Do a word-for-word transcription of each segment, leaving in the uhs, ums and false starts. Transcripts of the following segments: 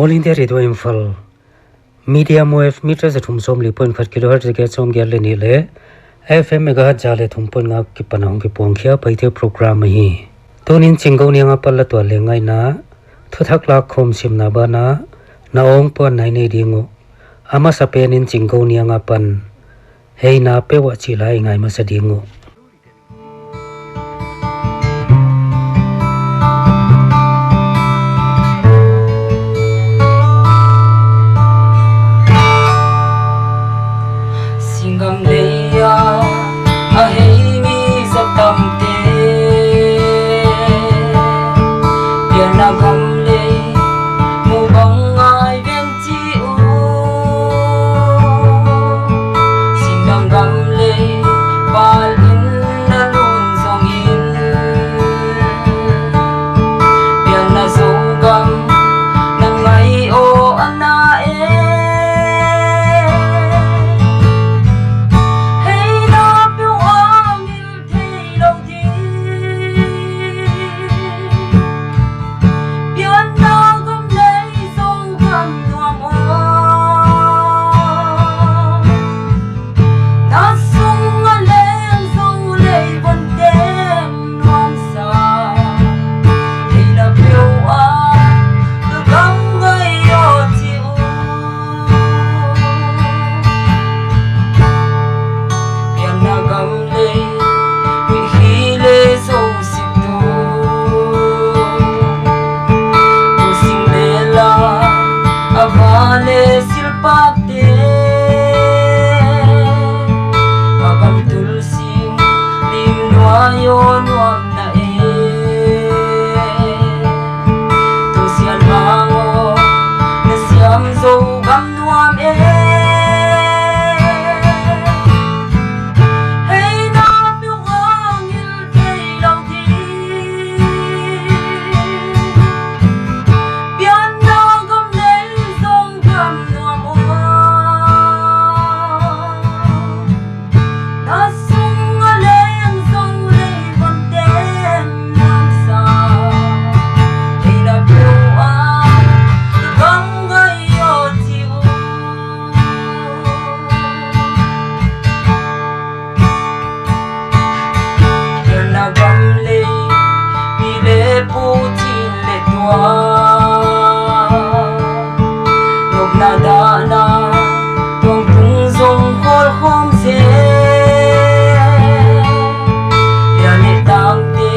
All India Radio Imphal, medium wave meter za thum sawmli point khat kilohertz za giat sawmgiat leh nih leh F M megahertz za leh thum point nga kipan a hong kipuang khia Paite program ahi. Tunin Chinggou Niang apan la tuah leng ngaihna, thuthak lak khawm simna banah, na awng puan nai nei ding uh. A masapen in Chinggou Niang apan heina peuh a chih la i ngai masa ding uh. Singgam lei a, a hei mi za tamte, pianna gam lei, mu bang ngai ven chi uh. Singgam gam lei, pal in na lun zongin, pianna Zogam na ngai aw ana e. Heina peuh a ngil thei lou ding. Pianna gam lei Zogam nuam aw. Na sung a leng Zo lei von teng nuamsa. Heina peuh a ka gam ngai aw chi uh. Pianna gam lei, mi hi leh Zo si tu. Tu sing leh la, a va leh silpakte. A gam tul sing, lim nuai aw nuam na e. Tu sian mang aw, na siam Zogam nuam e. Heina peuh a ngil thei lou ding. Pianna gam lei Zogam nuam aw. Na sung a leng Zo lei von teng nuamsa. Heina peuh a ka gam ngai aw chi uh. Pianna gam lei, pi leh pu chin leh tuam. Nopna dahna, tuang tung zong khawl khawm zel. Lia leh tangte,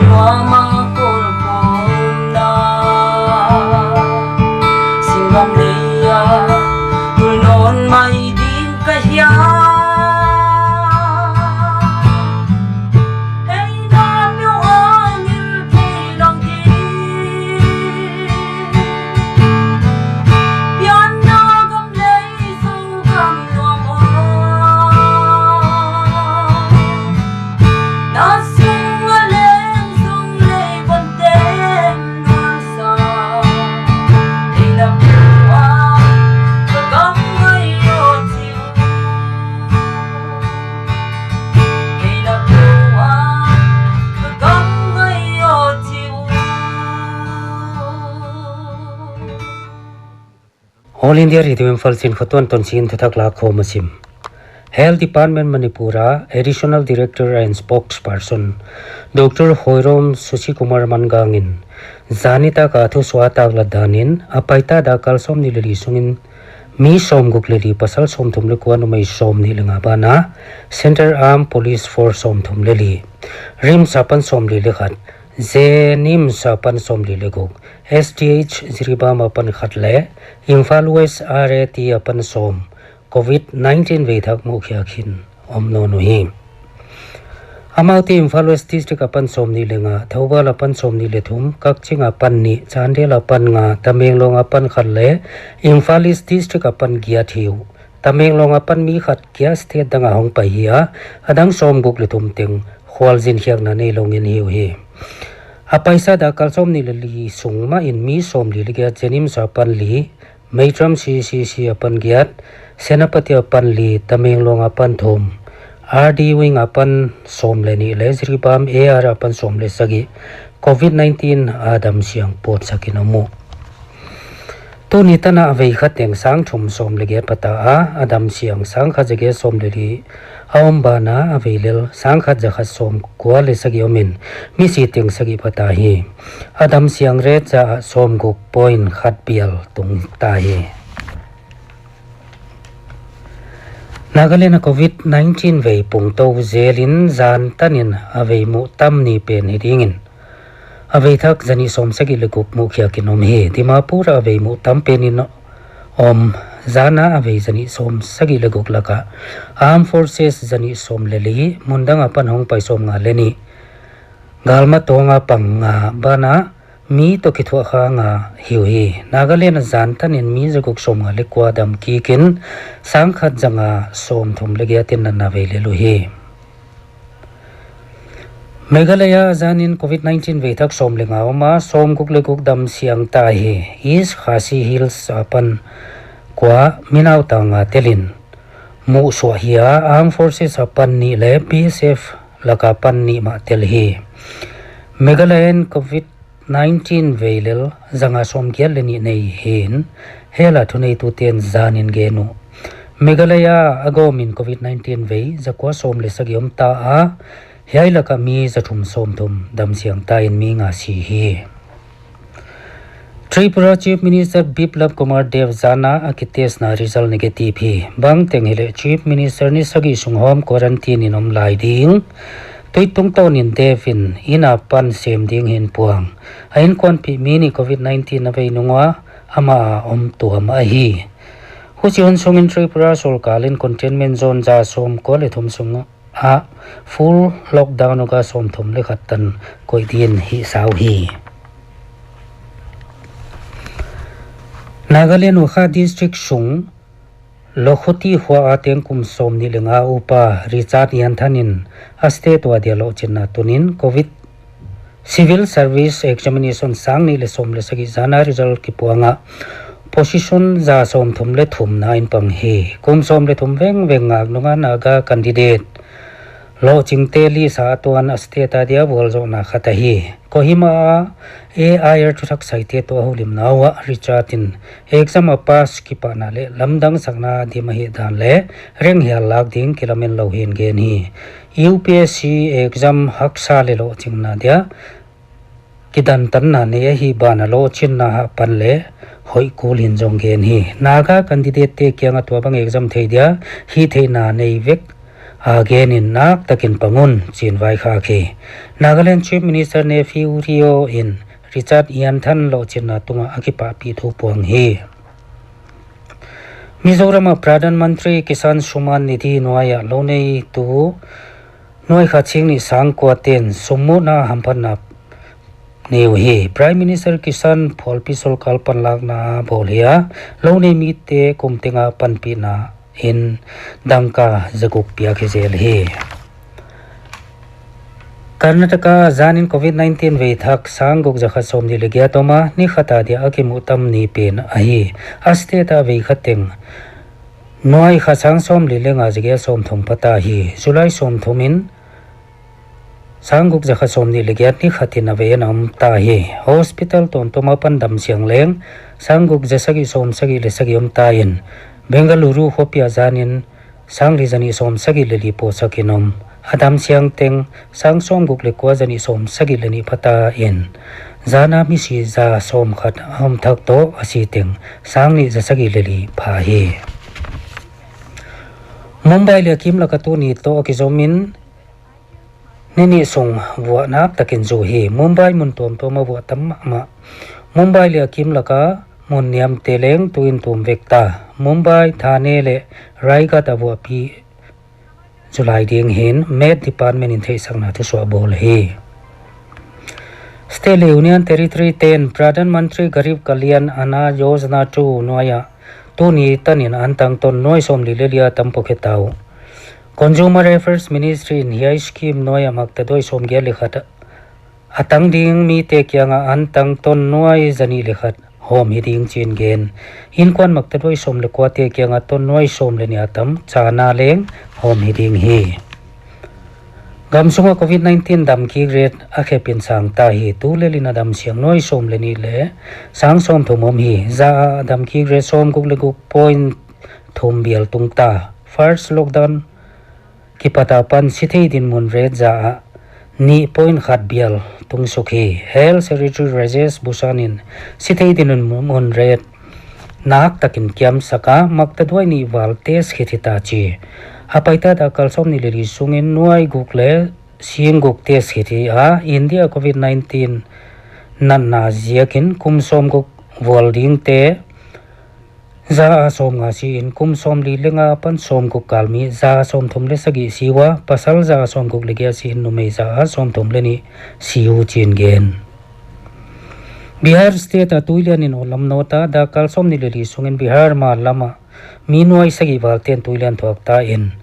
nuam a khawl khawmna. Singgam lei a, tul nawn mai ding ka hia. Heina peuh a ngil thei lou ding. Pianna gam lei Zogam nuam aw. Na sung a leng Zo lei von teng nuamsa. Heina peuh a ka gam ngai aw chi uh. Heina peuh a ka gam ngai aw chi uh. All India Radio Imphal, Chin Kho Tuan Ton Sin thuthak lak khawm a sim. Health Department Manipur a Additional Director and Spokesperson Doctor Hoirom Susikumar Mangang in zan nitak a thusuah a taklat dan in a paita dak kal sawmnih leh li sungin mi sawmguk leh li, pasal sawmthum leh kua, numei sawmnih leh nga banah Centre Armed Police Force sawmthum leh li, RIMS apan sawmli leh khat, JNIMS apan sawmli leh guk, SDH Jiribam apan khat leh Imphal West RAT apan sawm, Covid nineteen veithak mukhia khin om nawn uhi. Amaute Imphal West District apan sawmnih leh nga, Thoubal apan sawmnih leh thum, Kakching apan nih, Chandel apan nga, Tamenglong apan khat leh Imphal East District apan giat hi uh. Tamenglong apan mi khat kia state dang a hong pai hi a, a dang sawmguk leh thum teng khualzin khiakna neilou ngen hi uhi. A paisa dak kal sawmnih leh li sung mah in mi sawmli leh giat, JNIMS apan li, Meitram CCC apan giat, Senapati apan li, Tamenglong apan thum, RD Wing apan sawm leh nih leh Jiribam AR apan sawm leh sagih, Covid nineteen a damsiang pawtsak in om uh. Tuni tan a vei khat teng sang thum sawm leh giat pha ta a, a dam siang sang khat za giat sawm leh li a om ban a, a vei lel sang khat za khat sawm kua leh sagih om in, misi teng sagih pha ta hi. A dam siang rate za ah sawm guk point khat bial tung ta hi. Nagaland a Covid nineteen vei pungtou zel in zan tan in a vei muh tam ni pen hi ding in, a vei thak zanih sawm sagih leh guk muh khiak in om hi. Dimapur a vei muh tam pen in om, zan a a vei zanih sawm sagih leh guk lak ah Armed Forces zanih sawm leh li, mun dang a pan hong pai sawm nga leh nih, galmat tawng a pang nga ban a mi toh kithuah kha nga hi uh hi. Nagaland a zan tan in mi za guk sawm nga leh kua dam kik in, sang khat za nga sawm thum leh giat in natna vei lel uh hi. Meghalaya a zan in Covid nineteen vei thak sawm leh nga om a, sawm guk leh guk dam siang ta hi. East Khasi Hills a pan kua, mi nautang nga tel in muh suah hi a, Armed Forces a pan nih leh B S F lak a pan nih mah tel hi. Meghalaya in Covid nineteen vei lel za nga sawm giat leh nih nei hi'n, health a thuneitu ten zan in gen uh. Meghalaya a gawm in Covid nineteen vei za kua sawm leh sagih om ta a, hiai lak ah mi za thum sawm thum dam siang ta in mi nga si hi. Tripura Chief Minister Biplab Kumar Deb zan a a kitest na result negative hi. Bangteng hileh Chief Minister ni sagih sung home quarantine in om lai ding. Tui tungtawn in Deb in inn a pan sem ding hi'n puang. A innkuanpih mi nih Covid nineteen a vei nung ua amah a om tuam ahi. Huchi hun sung in Tripura sorkar in containment zone za sawm kua leh thum sung ah full lockdown August sawm thum leh khat tan koih ding in hihsa uh hi. Nagaland Wokha District sung Lokhuti khua a teng kum sawm nih leh nga upa Richard Yanthan in a state ua dia lohchinna tun in Covid Civil Service Examination sang nih leh sawm leh sagih zan a result kipuang a, position za sawm thum leh thum na in pang hi. Kum sawm leh thum vengveng ngak nung a Naga candidate lohchingte list a tuan a state a dia vualzawhna khat ahi. Kohima a A I R thuthak saite toh a houlimna uah Richard in exam a pass kipahna leh lamdang sakna dim ahihdan leh rank hial lak ding kilamen lou hi'n gen hi. U P S C exam haksa leh lohchinna dia kidantanna nei ahih ban a lohchinna hahpan leh hoih kul hi'n zong gen hi. Naga candidate te kiang a tuabang exam thei dia hihtheihna nei vek a gen in naktak in pang un chi'n vaikhak hi. Nagaland Chief Minister Neiphiu Rio in Richard Yanthan lohchinna tung ah a kipahpih thu puang hi. Mizoram a Pradhan Mantri Kisan Samman Nidhi nuai ah lou neitu nuai khat sing nih sang kua ten sum muhna hamphatna nei uhi. Prime Minister Kisan phualpi sorkar panlakna bawl hi a, lou nei mite kum teng a panpihna in dangka za guk piak hi zel hi. Karnataka zan in Covid nineteen vei thak sang guk za khat sawm nih leh giat om a, ni khat a dia a kimuh tam ni pen ahi. A state a vei khat teng nuai khat sang sawm li leh nga za giat sawm thum pha ta hi. July sawm thum in sang guk za khat sawm nih leh giat ni khat in a vei a om ta hi. Hospital tuamtuam a pan dam siang leng sang guk za sagih sawm sagih leh sagih om ta in, Bengaluru khuapi a zan in sang li za nih sawm sagih leh li pawsak in om. A dam siang teng sang sawm guk leh kua za nih sawm sagih leh nih pha ta in, zan a misi za sawm khat a om thak toh a si teng sang nih za sagih leh li pha hi. Mumbai leh a kim lak a tuni toh a kizom in ni nih sung vuah naktak in zu hi. Mumbai mun tuamtuam a vuah tam mahmah. Mumbai leh a kim lak a mun niamte leng tu in tum vek ta. Mumbai, Thane leh Raigad a vuahpi zu lai ding hi'n Met Department in theihsakna thusuah bawl hi. State leh Union Territory ten Pradhan Mantri Garib Kalyan Anna Yojana two nuai ah tuni tan in antang ton nuai sawm li leh li a tam pawkhe ta uh. Consumer Affairs Ministry in hiai scheme nuai ah maktaduai sawm giat leh khat a tang ding mite kiang a antang ton nuai za nih leh khat hawm hi ding chi'n gen. Innkuan maktaduai sawm leh kuate kiang a ton nuai sawm leh nih a tam chana leng hawm hi ding hi. Gam sunga COVID nineteen dam kik rate a khepin sang ta hi. Tulel in a dam siang nuai sawm leh nih leh sang sawmthum om hi. Za a dam kik rate sawmguk leh guk point thum bial tung ta. First lockdown kipat apan sithei dinmun rate za a nih point khat bial tung suk hi. Health Secretary Rajesh Bhushan in sithei dinmun rate naktakin kiamsak a, maktaduai nih val test khit hita chi. A paita dak kal sawmnih leh li sungin nuai guk leh sing guk test khit hi a, India COVID nineteen natna ziakin kum sawmguk vual dingte za a sawmnga si in, kum sawmli leh nga apan sawmguk kal mi za a sawmthum leh sagih si ua, pasal za a sawmguk leh giat si in, numei za a sawmthum leh nih si uh chi'n gen. Bihar state a tuilian in awlam nawn ta. Dak kal sawmnih leh li sungin Bihar mal lam a mi nuai sagih val ten tuilian thuak ta in,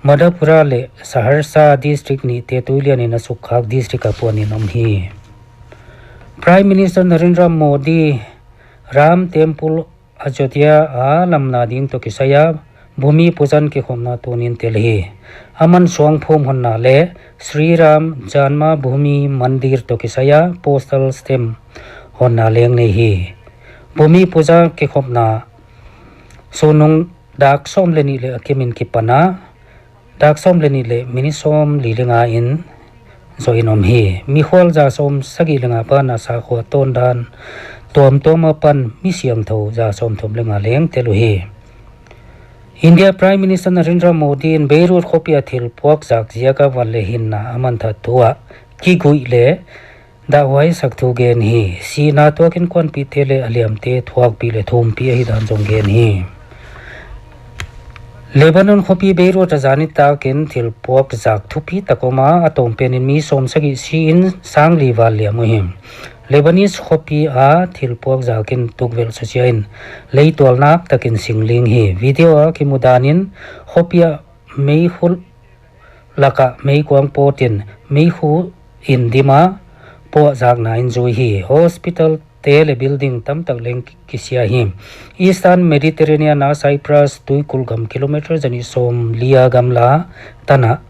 Madhepura leh Saharsa district nihte tuilian in a sukkhak district a puan in om hi. Prime Minister Narendra Modi Ram Temple Ayodhya a lamna ding toh kisai a Bhumi Pujan kikhopna tuni'n tel hi. Aman suangphum honna leh Shri Ram Janma Bhumi Mandir toh kisai a postal stamp honna leng nei hi. Bhumi Puja kikhopna sunnung dak sawm leh nih leh a kimin kipan a, dak sawm leh nih leh minute sawmli leh nga in zoh in om hi. Mikhual za sawmsagih leh nga apan a sakhua tondan tuamtuam apan mi siangthou za sawmthum leh nga leng tel uhi. India Prime Minister Narendra Modi in Beirut khopi a thil puak zak ziak a van leh hinna a manthat thu ah kiguih leh dahhuaisak thu gen hi. Sihna tuak innkuanpihte leh a liamte thuakpih leh thumpih ahihdan zong gen hi. Lebanon khopi Beirut a zan nitakin thil puak zak thupitak om a, a tawmpen in mi sawmsagih si in sangli val liam uhi. Lebanese khopi a thil puak zak in tukvelh susia in leitual naktakin sing ling hi. Video a kimudan in khopi a meikhu lak ah meikuang pawt in meikhu in dim a, puakzakna in zui hi. Hospital te leh building tamtak leng kisia hi. Eastern Mediterranean a Cyprus tuikulh gam kilometer zanih sawmli a gamla tan ah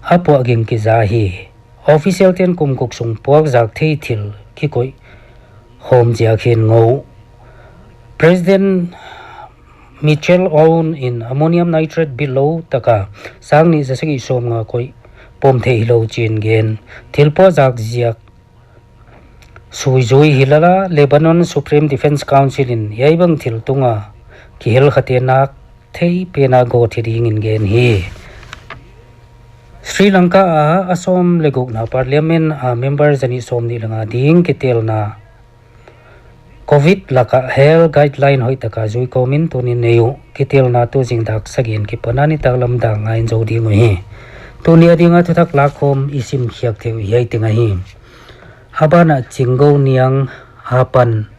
a puakging kiza hi. Official ten kum guk sung puakzak thei thil kikoih khawm ziak hi'n ngou. President Michel Aoun in ammonium nitrate bitlou taka sangnih zasagih sawmnga koih pom thei hilou chi'n gen. Thil puakzak ziak suizui hilala, Lebanon Supreme Defense Council in hiaibang thil tunga kihel khate nak thei pen a gawt hi dingin gen hi. Sri Lanka a a sawm leh gukna Parliament a member zanih sawmnih leh nga ding kitelna COVID lak ah health guideline hoihtaka zui kawmin tuni'n nei uh. Kitelna tu zingdaksak in kipan a nitaklam dak nga in zou ding uhi. Tuni a ding a thuthak lakkhawm i simkhiak theih uh hiai teng ahi. A ban ah Chinggou Niang apan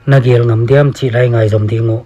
na gel ngam diam chih la i ngaizom ding uh.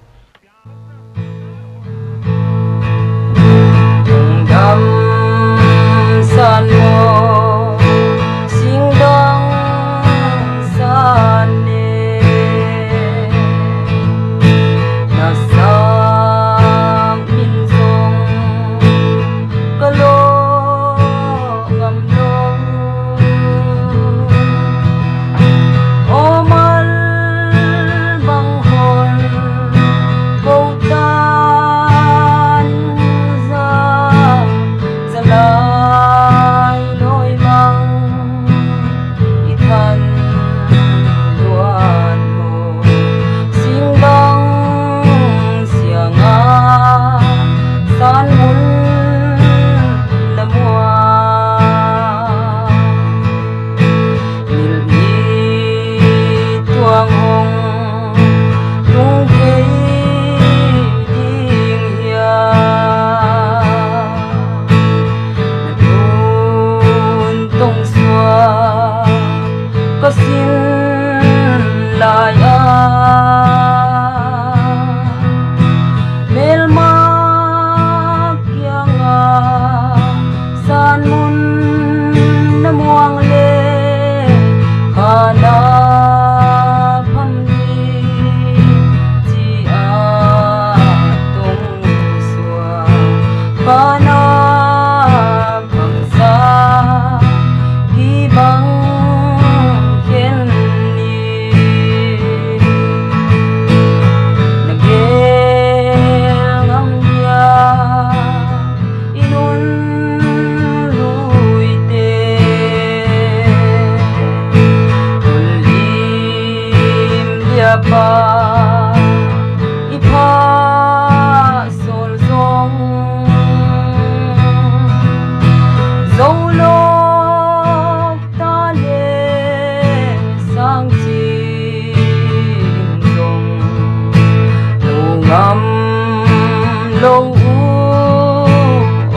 Lo u,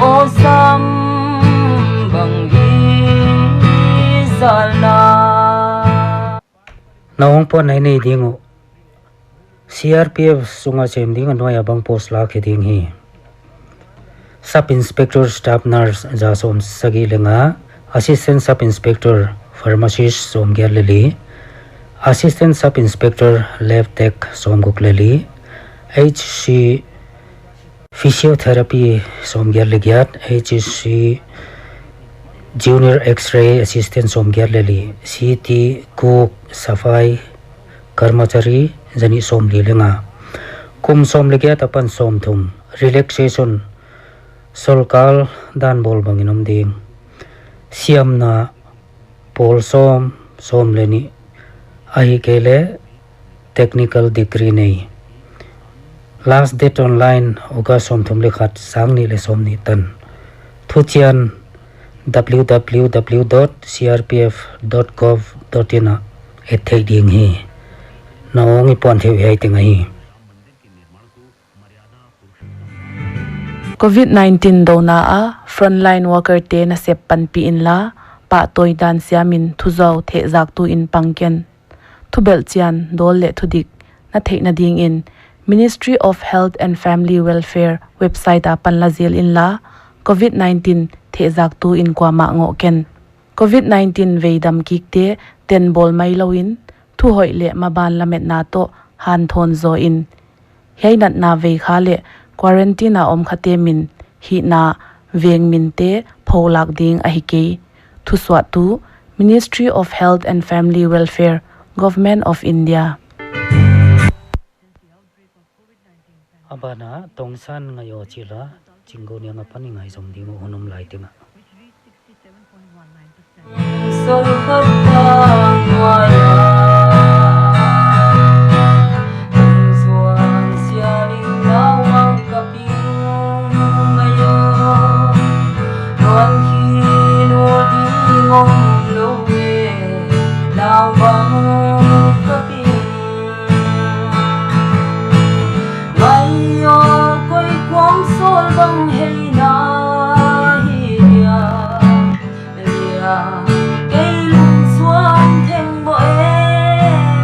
o sam bang i zalna. Na ong puan nai nei ding uh. C R P F sunga sem ding a nuai a bang post lak hi ding hi. Sub Inspector Staff Nurse za sawm sagih leh nga, Assistant Sub Inspector Pharmacist sawm giat leh li, Assistant Sub Inspector Lab Tech sawm guk leh li, H C Physiotherapy sawm giat leh giat, H C Junior X-ray Assistant sawm giat leh li, C T Cook, Safai Karmachari, zanih sawm li leh nga. Kum sawm leh giat apan sawm thum. Relaxation, solkal dan bawl bangin om ding. Siamna, pawl sawm, sawm leh nih. Ahihkeileh technical degree nei. Last date online, August sawm thum leh khat, sang nih leh sawm nih tan. Thuchian, W W W dot C R P F dot gov dot in ah et theih ding hi. Na ong i puan theih uh hiai teng ahi. Covid nineteen douna a frontline worker te nasep panpih inla, pahtawi dan siamin thuzau thehzaktu in pang ken. Thubelh chian dawl leh thudik na theihna dingin Ministry of Health and Family Welfare website apan la zel inla, Covid nineteen thehzaktu in kuamah ngoh ken. Covid nineteen veidam kikte ten bawl mai louin, thuhoih leh maban lametna toh hanthawn zaw in. Hiai natna vei kha leh quarantine a om khate min, hihna, veng minte pholak ding ahi kei. Thusuahtu, Ministry of Health and Family Welfare, Government of India. A ban ah Tongsan Ngaih Aw chih la, Chinggo Niang apan i ngaihzom ding uh hun om lai teng ah. Ngaih aw, koi kuang sawl bang hei na hi dia. Dia, kei lungsuan theng bo e,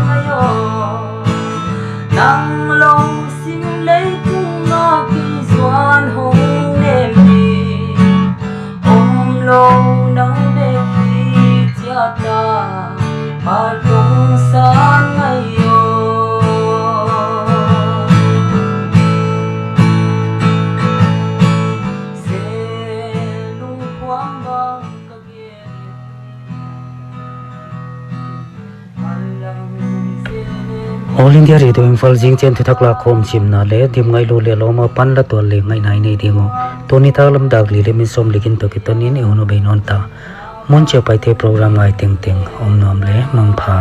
ngaih aw. Nang lungsim leitung a kei zuan hong nem di. Om lou nang bek hi chiat a, Pu Tongsan ngaih aw. Se lungkuang bang ka gen. All India Radio Imphal, zingchiang thuthak lakhawm simna leh dim ngailu leh lawm apan la tual leh ngaihna i nei ding uh. Tuni tak lam dak li leh minit sawm leh giat toh kiton in i hun uh bei nawn ta. Mun chiah Paite program ngai tengteng om nuam leh mangpha.